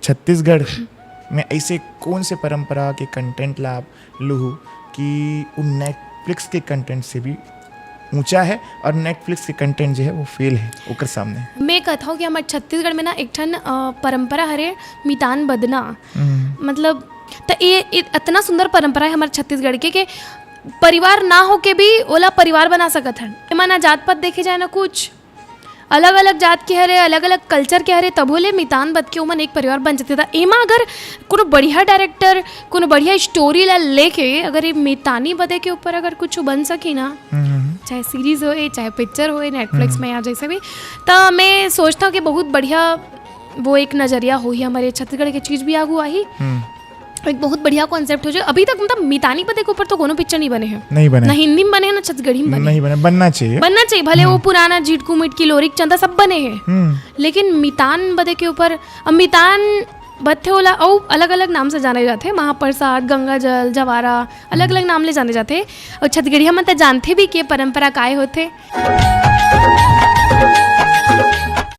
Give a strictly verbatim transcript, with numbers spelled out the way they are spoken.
छत्तीसगढ़ में ऐसे कौन से परंपरा के कंटेंट ला आप लुहू कि वो नेटफ्लिक्स के कंटेंट से भी ऊंचा है और नेटफ्लिक्स के कंटेंट जो है वो फेल है ओकर सामने? मैं कहत हूँ कि हमर छत्तीसगढ़ में ना एक ठन अ, परंपरा हरे मितान बदना। हम्म। मतलब त ये ये इतना सुंदर परंपरा है हमारे छत्तीसगढ़ के कि परिवार ना हो के भी ओला परिवार बना सकत हन। एमा ना जात पात देखे जाए ना कुछ, अलग अलग जात के हरे, अलग अलग कल्चर के हरे, तभो ले मितान बद के ओमन एक परिवार बन जथे। त एमा अगर कोनो बढ़िया डायरेक्टर कोनो बढ़िया स्टोरी ला लेके अगर ये मितानी बदे के ऊपर अगर कुछ बन सकी ना, हम्म। चाहे सीरीज होए चाहे पिक्चर होए नेटफ्लिक्स में या जैसे भी, त मैं सोचता हूँ कि बहुत बढ़िया वो एक नजरिया होही हमारे छत्तीसगढ़ के चीज भी आगू आही। हम्म। एक बहुत बढ़िया कॉन्सेप्ट हो जाए। अभी तक मतलब मितानी बदे के ऊपर तो कोनो पिक्चर नहीं बने हैं, नहीं बने। ना हिंदी में बने हैं ना छत्तीसगढ़ी में बने हैं। नहीं बने, बनना चाहिए। बनना चाहिए, भले वो पुराना झिटकू मिटकी लोरिक चंदा सब बने हैं, हम्म। लेकिन मितान बदे के ऊपर, अब मितान बथे ओला अउ अलग अलग नाम से जाने जाते हैं, महाप्रसाद, गंगा जल, जवारा, अलग अलग नाम ले जाने जाते हैं। और छत्तीसगढ़िया मन त जानते भी कि ये परंपरा काय होते।